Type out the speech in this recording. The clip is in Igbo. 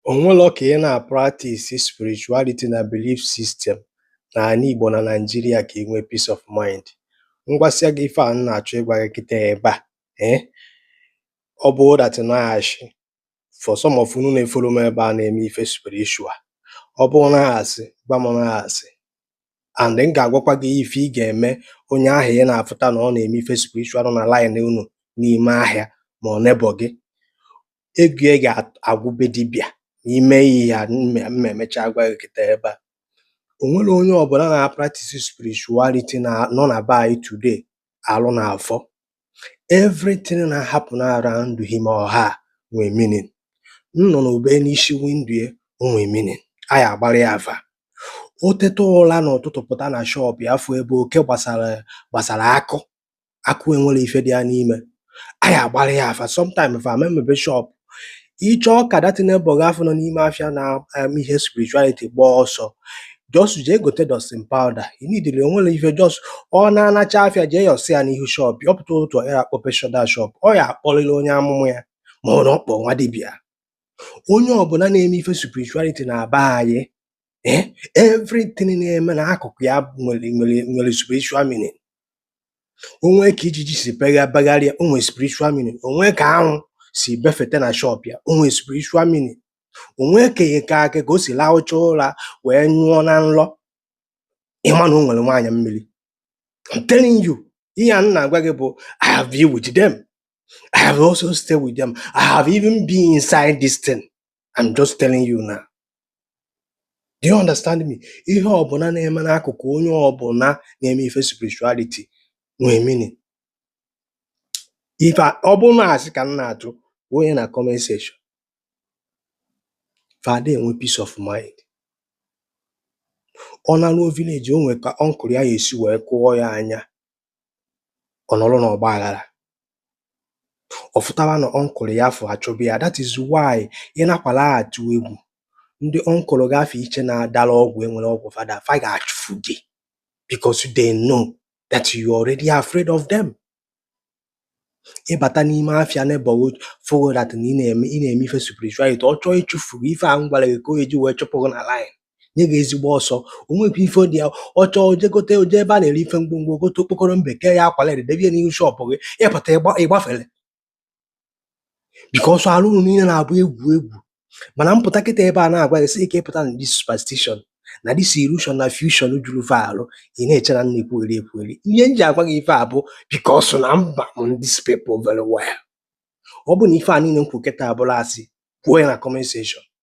O nwelọ ka ị na-practice spirituality na belief system n'ala Igbo na Nigeria ka ị nwee peace of mind. M gwasịa gị ife a m na-achọ ịgwa gị kịta ebe a, ọ bụrụ that na ashị for some of unu na-efollow m ebe a na-eme ife spiritual, ọ bụrụ na asị, gwa m na asị, and m ga-agwakwa gị ife ị ga-eme onye ahụ ị na-afụta na ọ na-eme ife spiritual nọ na line unu n'ime ahịa ma ọ neighbor gị. Ego ị ga-agwụ be dibịa ma ime ihe a mma emecha gwa gị kịta ebe a. O nwero onye ọbụla na-practice spirituality na nọ na be anyị today alụ na-afọ. Everything na-happen around him or her nwee meaning. Nnụnụ bee n'isi window ya, o nwee meaning. A ya agbara ya afa. O teta ụra n'ụtụtụ, pụta na shop ya, fụ ebe oke gbasara gbasara akụ akụ enwero ife dị ya n'ime, a ya agbara ya afa. Sometime fa ama emepe shop. Ị chọọ ka that neighbor gị afụ nọ n'ime afịa na-eme ihe spirituality gbaa ọsọ, just jee gote dusting powder. You need o nwero ife, just ọ na-anacha afịa, jee yọsị ya n'ihu shop ya. Ọ pụta ụtụtụ, ọ ya akpọpe that shop, ọ ya akpọrịrị onye amụma ya ma ọ na ọ kpọọ nwa dibịa. Onye ọbụla na-eme ife spirituality na be anyị, everything na-eme n'akụkụ ya nwere spiritual meaning. O nwee ka ijiji si begharịa, o nwee spiritual meaning. O nwee ka anwụ si befete na shop ya, o nwee spiritual meaning. O nwee ka o si lahụcha ụra wee nyụọ na nlọ, ịma na o nwere nwaanyị mmiri. I'm telling you, ihe a m na-agwa gị bụ I have been with them. I have also stayed with them. I have even been inside this thing. I'm just telling you now. Do you understand me? Ihe ọbụla na-eme n'akụkụ onye ọbụla na-eme ife spirituality nwee meaning. Ife a, ọ bụrụ na asị ka m na-atụ onye na comment section, fa ada enwe peace of mind. Ọ naruo village, o nwee ka uncle ya ga-esi wee kụọ ya anya, ọ nọrọ n'ọgba aghara. Ọ fụtara na uncle ya afọ achụba ya. That is why ị nakwala atụ egwu ndị uncle gị afọ iche na-adara ọgwụ enwere ọgwụ fada fa ga-achụfu gị, because they know that you are already afraid of them. Ịbata n'ime afịa neighborhood, fụ that na ị na-eme ife spirituality, ọ chọọ ịchụfu gị. Ife a m gwara gị ka o eji wee chụpụ gị na line, nye gị ezigbo ọsọ. O nwekwa ife dị ya, ọ chọọ je gote, jee ebe a na-ere ife ngwongwo, gote okpokoro mbe, kee ya akwa red, debe ya n'ihu shop gị. Ịpụta, ịgbafere, because arụ unu niile na-abụ egwu egwu. Mana mpụta kịta ebe a na-agwa gị sị ka ịpụta na this superstition na this illusion na fusion juru fa arụ, ị na-eche na m na-ekwugheri ekwugheri. Ihe m ji agwa gị ife a bụ because na mba m these people very well. Ọ bụ na ife a niile m kwu kịta abụrụ asị, kwuo ya na comment section.